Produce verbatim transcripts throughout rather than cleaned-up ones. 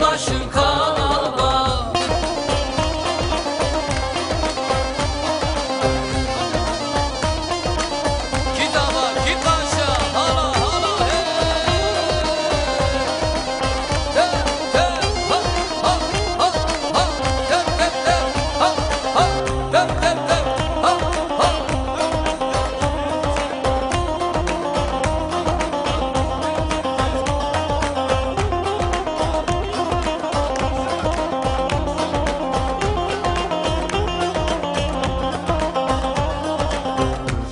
Başım kalaba. Kî dava, kî qaşa, hala, hala, hey. Te, te, ha, ha, ha, ha, te, te, te, ha, ha, te, te, te, ha, ha.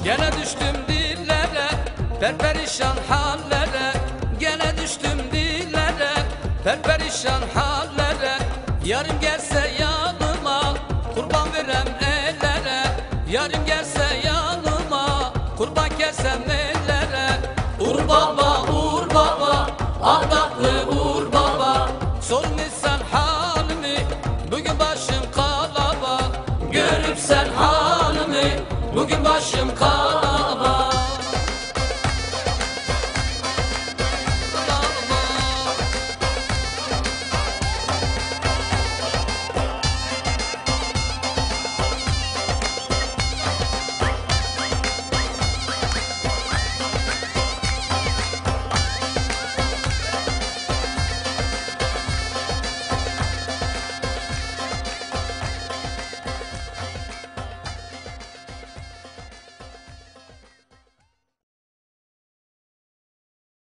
Gene düştüm dillere, perperişan hallere. Gene düştüm dillere, perperişan hallere. Yarım gelse yanıma, kurban verem ellere. Yarım gelse yanıma, kurban kesem ellere. Ur baba, ur baba, adaklı ur baba. Sormuşsan halimi, bugün başım kalaba. Görüp sen halimi, bugün başım kalaba.